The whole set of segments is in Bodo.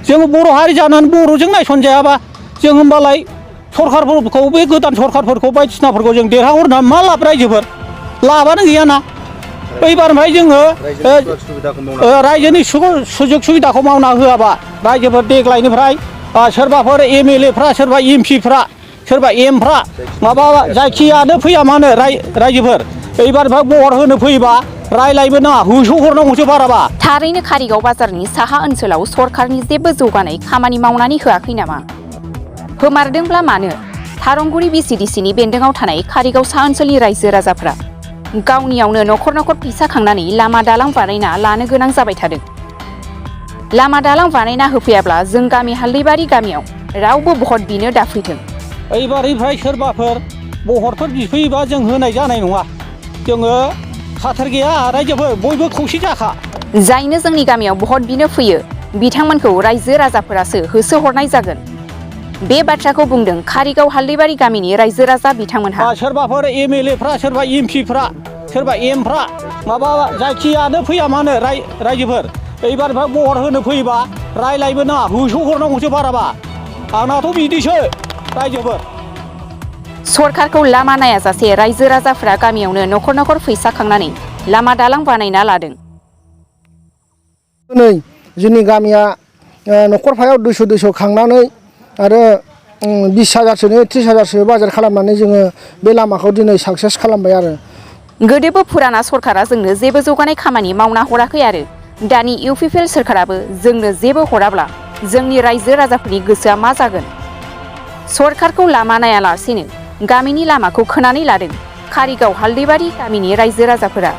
जों बर' हारि जानानै बर'जों नायसनजायाबा जों होमबालाय सरखारफोरखौ बे गोदान सरखारफोरखौ बायदिसिनाफोरखौ जों देरहाहरनानै मा लाब रायजोफोर लाबानो गैयाना बैबारनिफ्राय जोङो रायजोनि सुजुग सुबिदाखौ मावना होआबा रायजोफोर देग्लायनिफ्राय सोरबाफोर एमएलएफ्रा सोरबा एमपिफ्रा सोरबा एमफ्रा माबा जायखियानो फैया मानो रायजोफोर एबारनिफ्राय महर होनो फैयोबा रायलायबो नाङा होसोहरनांगौसो बाराबा। थारैनो कारिगाव बाजारनि साहा ओनसोलाव सरकारनि जेबो जौगानाय खामानि मावनानै होआखै नामा? होमारदोंब्ला मानो थारंगुरि बिसिडिसिनि बेन्दोङाव थानाय कारिगाव सा ओनसोलनि रायजो राजाफ्रा गावनियावनो नखर नखर फैसा खांनानै लामा दालां बानायना लानो गोनां जाबाय थादों। लामा दालां बानायना होफैयाब्ला जों गामि हाल्दैबारि गामियाव रावबो भट बिनो दाफैथों। एबारनिफ्राय सोरबाफोर बहरफोर बिफैयोबा जों होनाय जानाय नङा। जोङो खाथार गैया रायजोफोर बयबो खौसे जाखा। जायनो जोंनि गामियाव भट बिनो फैयो बिथांमोनखौ रायजो राजाफोरासो होसोहरनाय जागोन। बे बाथ्राखौ बुंदों कारिगाव हाल्दैबारि गामिनि रायजो राजा बिथांमोनहा। सोरबाफोर एमएलएफ्रा सोरबा एमपिफ्रा सोरबा एमफ्रा माबा जायखियानो फैया मानो रायजोफोर एबारनिफ्राय महर होनो फैयोबा रायलायबो नाङा होसोहरनांगौसो बाराबा। आंनाथ' बिदिसो रायजोफोर। सरकारखौ लामा नायाजासे रायजो राजाफोरा गामियावनो नखर नखर फैसा खांनानै लामा दालां बानायना लादों। नै जोंनि गामिया नखरफायाव 200 खांनानै आरो 20,000सोनि 30,000सो बाजार खालामनानै जोङो बे लामाखौ दिनै साक्सेस खालामबाय आरो। गोदोबो फुराना सरकारा जोंनो जेबो जौगानाय खामानि मावना हराखै आरो दानि इउपिपिएल सरकाराबो जोंनो जेबो हराब्ला जोंनि रायजो राजाफोरनि गोसोआ मा जागोन? सरकारखौ लामा नायालासेनो गामिनि लामाखौ खोनानै लादों कारिगाव हाल्दैबारि गामिनि रायजो राजाफोरा।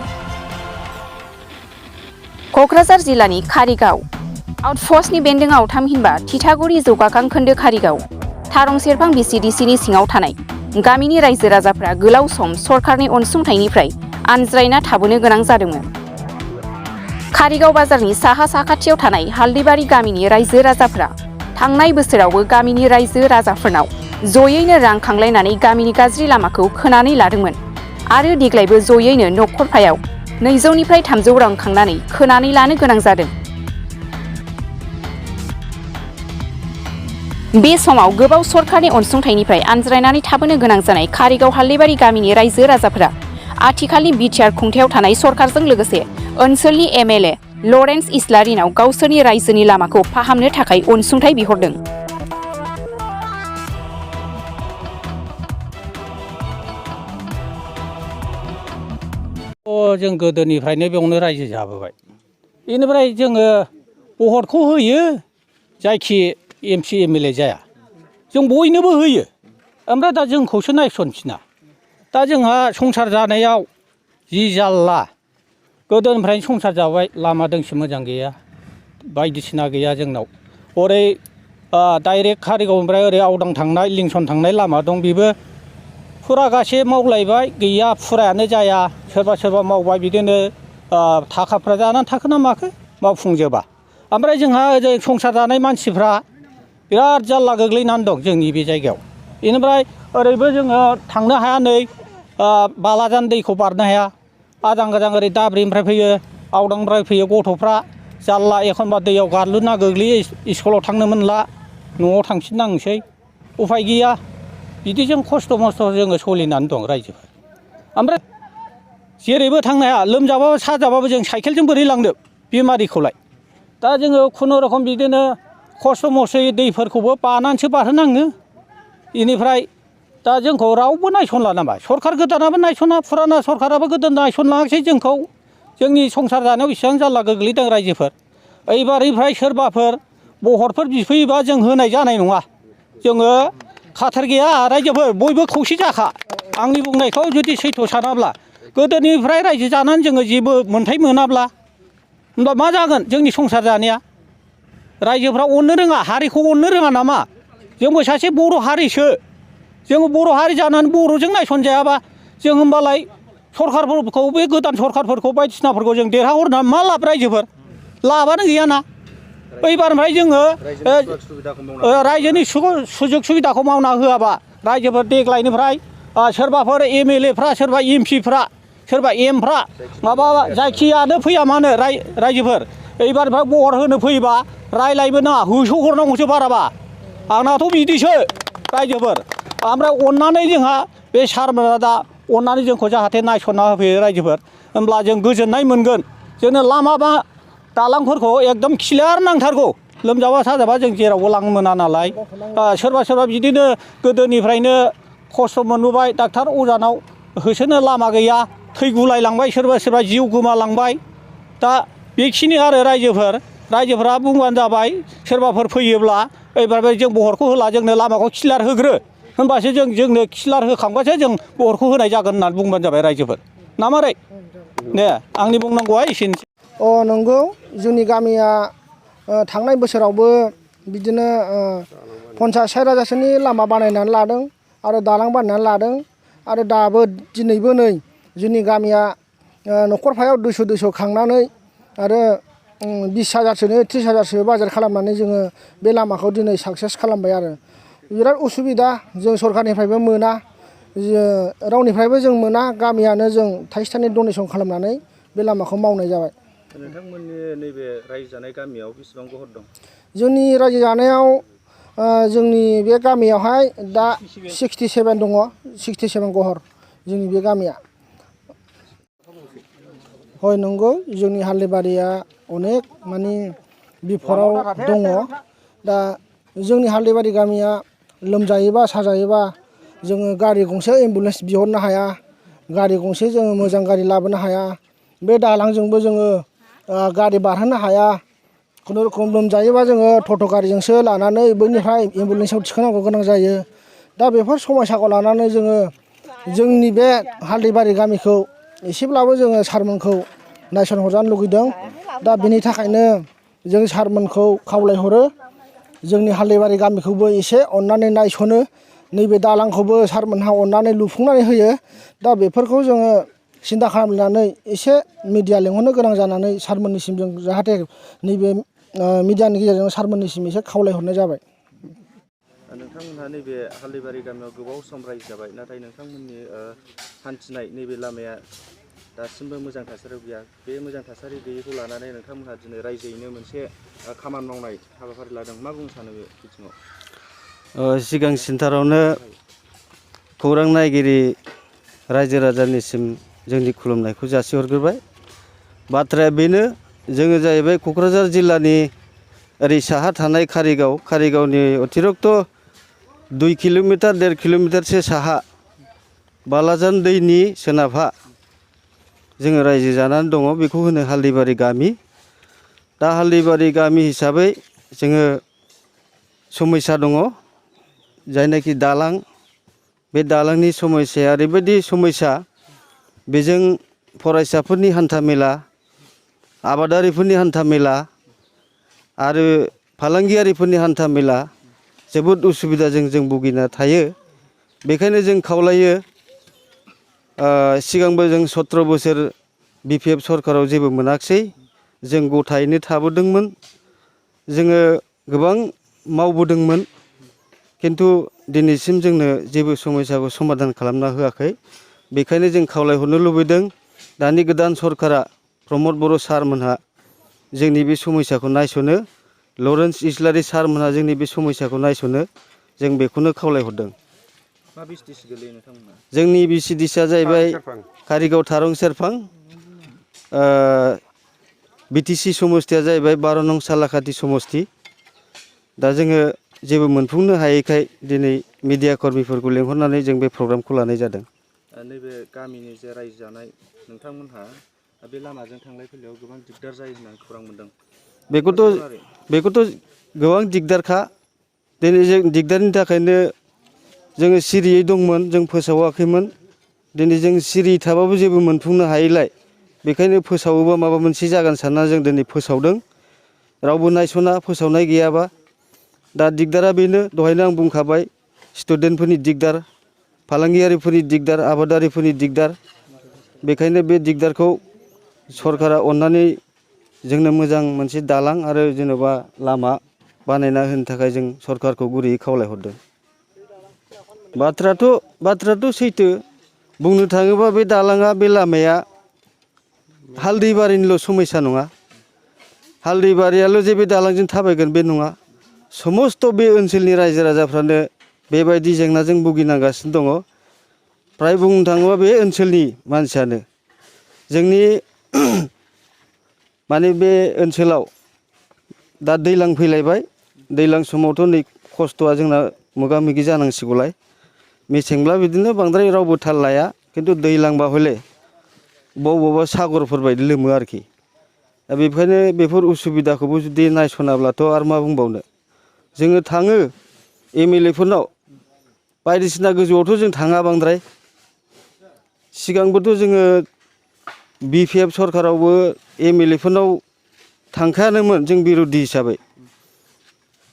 क'क्राझार जिल्लानि कारिगाव आउटपस्टनि बेन्दोङाव थामहिनबा थिथागुरि जौगाखां खोन्दो कारिगाव थारं सेरफां बिसिडिसिनि सिङाव थानाय गामिनि रायजो राजाफ्रा गोलाव सम सरकारनि अनसुंथाइनिफ्राय आनज्रायना थाबोनो गोनां जादोंमोन। कारिगाव बाजारनि साहा साखाथियाव थानाय हाल्दैबारि गामिनि रायजो राजाफ्रा थांनाय बोसोरावबो गामिनि रायजो राजाफोरनाव जयैनो रां खांलायनानै गामिनि गाज्रि लामाखौ खोनानै लादोंमोन आरो देग्लायबो जयैनो नखरफायाव 200निफ्राय 300 रां खांनानै खोनानै लानो गोनां जादों। बे समाव गोबाव सरकारनि अनसुंथाइनिफ्राय आनज्रायनानै थाबोनो गोनां जानाय कारिगाव हाल्दैबारि गामिनि रायजो राजाफोरा आथिखालनि बिटिआर खुंथायाव थानाय सरकारजों लोगोसे ओनसोलनि एमएलए लरेन्स इस्लारिनाव गावसोरनि रायजोनि लामाखौ फाहामनो थाखाय अनसुंथाइ बिहरदों। जों गोदोनिफ्रायनो बेयावनो रायजो जाबोबाय। बेनिफ्राय जोङो भटखौ होयो जायखि एमपि एमएलए जाया जों बयनोबो होयो। ओमफ्राय दा जोंखौसो नायसनफिना। दा जोंहा संसार जानायाव जि जाल्ला गोदोनिफ्रायनो संसार जाबाय लामा दोंसे मोजां गैया बायदिसिना गैया जोंनाव। हरै डाइरेक्ट कारिगावनिफ्राय ओरै आवदां थांनाय लिंसन थांनाय लामा दं बेबो फुरा गासे मावलायबाय गैया फुरायानो जाया। सोरबा सोरबा मावबाय बिदिनो थाखाफ्रा जानानै थाखो ना माखो मावफुंजोबा। ओमफ्राय जोंहा ओरै संसार जानाय मानसिफ्रा बिराद जाल्ला गोग्लैनानै दं जोंनि बे जायगायाव। बेनिफ्राय ओरैबो जोङो थांनो हाया नै बालाजान दैखौ बारनो हाया। आजां गाजां ओरै दाब्रिनिफ्राय फैयो आवदांनिफ्राय फैयो गथ'फ्रा जाल्ला एखनबा दैयाव गारलुना गोग्लैयो स्कुलाव थांनो मोनला न'आव थांफिननांसै उफाय गैया। बिदिजों खस्थ' मस्थ' जोङो सोलिनानै दं रायजोफोर। ओमफ्राय जेरैबो थांनो हाया लोमजाबाबो साजाबाबो जों साइकेलजों बोरै लांनो बेमारिखौलाय। दा जोङो खुनुरखम बिदिनो खस्थ' मस्थ'यै दैफोरखौबो बानानैसो बारहोनाङो। बेनिफ्राय दा जोंखौ रावबो नायसनला नामा सरकार गोदानाबो नायसना फुराना सरकाराबो गोदो नायसनलाङाखिसै जोंखौ। जोंनि संसार जानायाव इसेबां जाल्ला गोग्लैदों रायजोफोर। एबारनिफ्राय सोरबाफोर बहरफोर बिफैयोबा जों होनाय जानाय नङा। जोङो खाथार गैया रायजोफोर बयबो खौसे जाखा। आंनि बुंनायखौ जुदि सैथो सानाब्ला गोदोनिफ्राय रायजो जानानै जोङो जेबो मोन्थाय मोनाब्ला होमबा मा जागोन जोंनि संसार जानाया? रायजोफ्रा अननो रोङा हारिखौ अननो रोङा नामा? जोंबो सासे बर' हारिसो। जोङो बर' हारि जानानै बर'जों नायसनजायाबा जों होमबालाय सरखारफोरखौ बे गोदान सरखारफोरखौ बायदिसिनाफोरखौ जों देरहाहरनानै मा लाब रायजोफोर लाबानो गैयाना। बैबारनिफ्राय जोङो रायजोनि सुजुग सुबिदाखौ मावना होआबा रायजोफोर देग्लायनिफ्राय सोरबाफोर एमएलएफ्रा सोरबा एमपिफ्रा सोरबा एमफ्रा माबा जायखियानो फैया मानो रायजोफोर एबारनिफ्राय महर होनो फैबा रायलायबो नाङा होसोहरनांगौसो बाराबा आंनाथ' बिदिसो रायजोफोर ओमफ्राय अननानै जोंहा बे सारमोना दा अननानै जोंखौ जाहाथे नायसनना होफैयो रायजोफोर होमब्ला जों गोजोननाय मोनगोन जोंनो लामा बा दालांफोरखौ एकदम क्लियार नांथारगौ लोमजाबा साजाबा जों जेरावबो लांनो मोना नालाय सोरबा सोरबा बिदिनो गोदोनिफ्रायनो खस्थ' मोनबोबाय डाक्टार अजानाव होसोनो लामा गैया थैगुलायलांबाय सोरबा सोरबा जिउ गोमालांबाय दा बेखिनि आरो रायजोफोरा बुंबानो जाबाय सोरबाफोर फैयोब्ला एबार जों बहरखौ होला जोंनो लामाखौ क्लियार होग्रो होनबासो जोंनो क्लियार होखांबासो जों बहरखौ होनाय जागोन होननानै बुंबानो जाबाय रायजोफोर ना मारै दे आंनि बुंनांगौआ एसेनोसै नंगौ जोंनि गामिया थांनाय बोसोरावबो बिदिनो 50-60 हाजारसोनि लामा बानायनानै लादों आरो दालां बानायनानै लादों आरो दाबो दिनैबो नै जोंनि गामिया न'खरफायाव 200 खांनानै आरो 20 हाजारसोनो 30 हाजारसो बाजेट खालामनानै जोङो बे लामाखौ दिनै साक्सेस खालामबाय आरो बिराद उसुबिदा जों सरखारनिफ्रायबो मोना रावनिफ्रायबो जों मोना गामियानो जों थाइसे थाइनै डनेसन खालामनानै बे लामाखौ मावनाय जाबाय। नोंथांमोननि नैबे रायजो जानाय गामियाव बेसेबां गहर दं? जोंनि रायजो जानायाव जोंनि बे गामियावहाय दा 67 दङ 67 गहर जोंनि बे गामिया। हय नंगौ जोंनि हाल्दैबारिया अनेक माने बिफदाव दङ दा जोंनि हाल्दैबारि गामिया लोमजायोबा साजायोबा जोङो गारि गंसे एम्बुलेन्स बिहरनो हाया गारि गंसे जोङो मोजां गारि लाबोनो हाया बे दालांजोंबो जोङो गारि बारहोनो हाया खुनुरुखुम लोमजायोबा जोङो टट' गारिजोंसो लानानै बैनिफ्राय एम्बुलेन्सआव थिखांनांगौ गोनां जायो दा बेफोर समयसाखौ लानानै जोङो जोंनि बे हाल्दैबारि गामिखौ एसेब्लाबो जोङो सारमोनखौ नायसनहरजानो लुगैदों दा बेनि थाखायनो जों सारमोनखौ खावलायहरो जोंनि हाल्दैबारि गामिखौबो एसे अननानै नायसनो नैबे दालांखौबो सारमोनहा अननानै लुफुंनानै होयो दा बेफोरखौ जोङो सिन्था खालामनानै एसे मिडिया लेंहरनो गोनां जानानै सारमोननिसिम जों जाहाथे नैबे मिडियानि गेजेरजों सारमोननिसिम एसे खावलायहरनाय जाबाय। नोंथांमोनहा नैबे हाल्दैबारि गामियाव गोबाव सम रायजो जाबाय नाथाय नोंथांमोननि हान्थिनाय नैबे लामाया दासिमबो मोजां थासारियाव गैया बे मोजां थासारि गैयैखौ लानानै नोंथांमोनहा दिनै रायजोयैनो मोनसे खामानि मावनाय हाबाफारि लादों मा बुंनो सानो बे बिथिङाव? सिगांसिनथारावनो खौरां नायगिरि रायजो राजानिसिम जोंनि खुलुमनायखौ जासिहरग्रोबाय बाथ्राया बेनो जोङो जाहैबाय क'क्राझार जिल्लानि ओरै साहा थानाय कारिगावनि अतिरिक्त 2 किल'मिटार 1.5 किल'मिटारसो साहा बालाजान दैनि सोनाबहा जोङो रायजो जानानै दङ बेखौ होनो हाल्दैबारि गामि दा हाल्दैबारि गामि हिसाबै जोङो समस्या दङ जायनाखि दालां बे दालांनि समस्याया ओरैबायदि समस्या बेजों फरायसाफोरनि हान्थामेला आबादारिफोरनि हान्थामेला आरो फालांगियारिफोरनि हान्थामेला जोबोद उसुबिदाजों जों भुगिना थायो बेखायनो जों खावलायो सिगांबो जों 17 बोसोर BPF सरकाराव जेबो मोनाखिसै जों गथायैनो थाबोदोंमोन जोङो गोबां मावबोदोंमोन किन्तु दिनैसिम जोंनो जेबो समस्याखौ समाधान खालामना होआखै बेखायनो जों खावलायहरनो लुबैदों दानि गोदान सरकारा प्रमद बर' सारमोनहा जोंनि बे समस्याखौ नायसनो लरेन्स इस्लारि सारमोनहा जोंनि बे समस्याखौ नायसनो जों बेखौनो खावलायहरदों। मा बिसटिस गोलैयो नोंथांमोना? जोंनि बिसिडिसिया जाहैबाय कारिगाव थारं सेरफां BTC समस्तिया जाहैबाय 12 नं सालाकाथि समस्ति दा जोङो जेबो मोनफुंनो हायैखाय दिनै मिडिया कर्मिफोरखौ लेंहरनानै जों बे प्रग्रामखौ लानाय जादों। नैबे गामिनि जे रायजो जानाय नोंथांमोनहा बे लामाजों थांलाय फैलायाव गोबां दिगदार जायो होननानै खौरां मोनदों बेखौथ' गोबां दिगदारखा दिनै जों दिगदारनि थाखायनो जोङो सिरियै दंमोन जों फोसावाखैमोन दिनै जों सिरि थाबाबो जेबो मोनफुंनो हायैलाय बेखायनो फोसावोबा माबा मोनसे जागोन सानना जों दिनै फोसावदों रावबो नायसना फोसावनाय गैयाबा दा दिगदारा बेनो दहायनो आं बुंखाबाय स्टुडेन्टफोरनि दिगदार फालांगियारिफोरनि दिगदार आबादारिफोरनि दिगदार बेखायनो बे दिगदारखौ सरकारा अननानै जोंनो मोजां मोनसे दालां आरो जेनेबा लामा बानायना होनो थाखाय जों सरकारखौ गुरैयै खावलायहरदों। बाथ्रायाथ' सैथो बुंनो थाङोबा बे दालाङा बे लामाया हाल्दैबारिनिल' समस्या नङा हालदैबारियाल' जे बे दालांजों थाबायगोन बे नङा समस्त बे ओनसोलनि रायजो राजाफ्रानो बेबायदि जेंनाजों भुगिनांगासिनो दङ फ्राय बुंनो थाङोबा बे ओनसोलनि मानसियानो जोंनि माने बे ओनसोलाव दा दैज्लां फैलायबाय दैज्लां समावथ' नै खस्थ'आ जोंना मोगा मोगि जानांसिगौलाय मेसेंब्ला बिदिनो बांद्राय रावबो थाल लाया खिन्थु दैज्लांबा हले बबावबा सागरफोर बायदि लोमो आरोखि दा बेखायनो बेफोर उसुबिदाखौबो जुदि नायस'नाब्लाथ' आरो मा बुंबावनो जोङो थाङो MLA फोरनाव बायदिसिना गोजौआवथ' जों थाङा बांद्राय सिगांबोथ' जोङो BPF सरकारावबो MLA फोरनाव थांखायानोमोन जों बिर'धि हिसाबै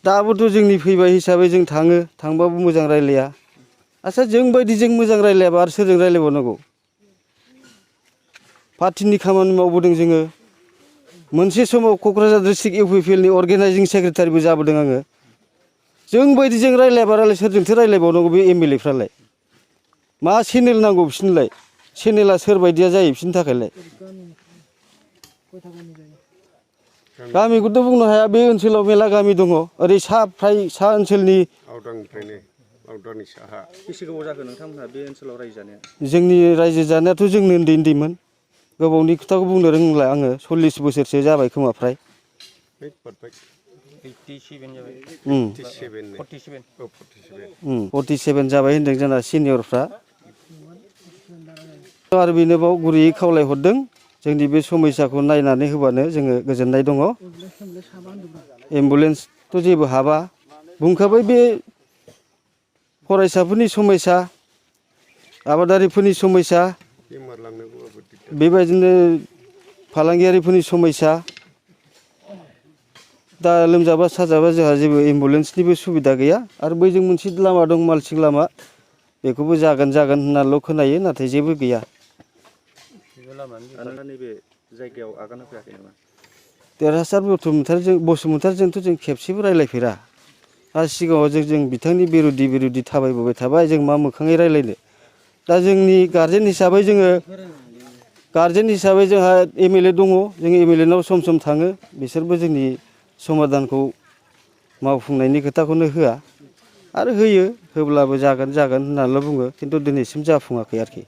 दाबोथ' जोंनि फैबाय हिसाबै जों थांबाबो मोजां रायलाया आच्छा जों बायदिजों मोजां रायलायाबा आरो सोरजों रायलायबावनांगौ पार्टिनि खामानि मावबोदों जोङो मोनसे समाव क'क्राझार डिस्ट्रिक्ट UPPL नि अर्गेनाइजिं सेक्रेटारिबो जाबोदों आङो जों बायदिजों रायलायाबा सोरजोंथो रायलायबावनांगौ बे MLA फ्रालाय मा चेनेल नांगौ बिसोरनोलाय चेनेला सोरबायदिया जायो बिसोरनि थाखायलाय गामिखौथ' बुंनो हाया बे ओनसोलाव मेला गामि दङ ओरै फ्राय सा ओनसोलनि आवदांनि साहा बेसे गोबाव जाखो नोंथांमोनहा बे ओनसोलाव रायजो जानाया जोंनि रायजो जानायाथ' जोंनो उन्दैमोन गोबावनि खोथाखौ बुंनो रोंला आङो 40 बोसोरसो जाबाय खोमा फ्राय 47 जाबाय होनदों जोंना सिनियरफ्रा आरो बेनोबाव गुरैयै खावलायहरदों जोंनि बे समयसाखौ नायनानै होबानो जोङो गोजोननाय दङ एम्बुलेन्सथ' जेबो हाबा बुंखाबाय बे फरायसाफोरनि समयसा आबादारिफोरनि समयसा बेबायदिनो फालांगियारिफोरनि समयसा दा लोमजाबा साजाबा जोंहा जेबो एम्बुलेन्सनिबो सुबिदा गैया आरो बैजों मोनसे लामा दं मालसिं लामा बेखौबो जागोन होननानैल' खोनायो नाथाय जेबो गैया नैबे जायगायाव आगान होफैयाखै नामा देरहासार बसुमतारिजोंथ' जों खेबसेबो रायलायफेरा आरो सिगाङाव जों बिथांनि बिर'धि थाबायबोबाय थाबाय जों मा मोखाङै रायलायनो दा जोंनि गारजेन हिसाबै जोंहा MLA दङ जों MLA नाव सम सम थाङो बिसोरबो जोंनि समाधानखौ मावफुंनायनि खोथाखौनो होआ आरो होयो होब्लाबो जागोन होननानैल' बुङो खिन्थु दिनैसिम जाफुङाखै आरोखि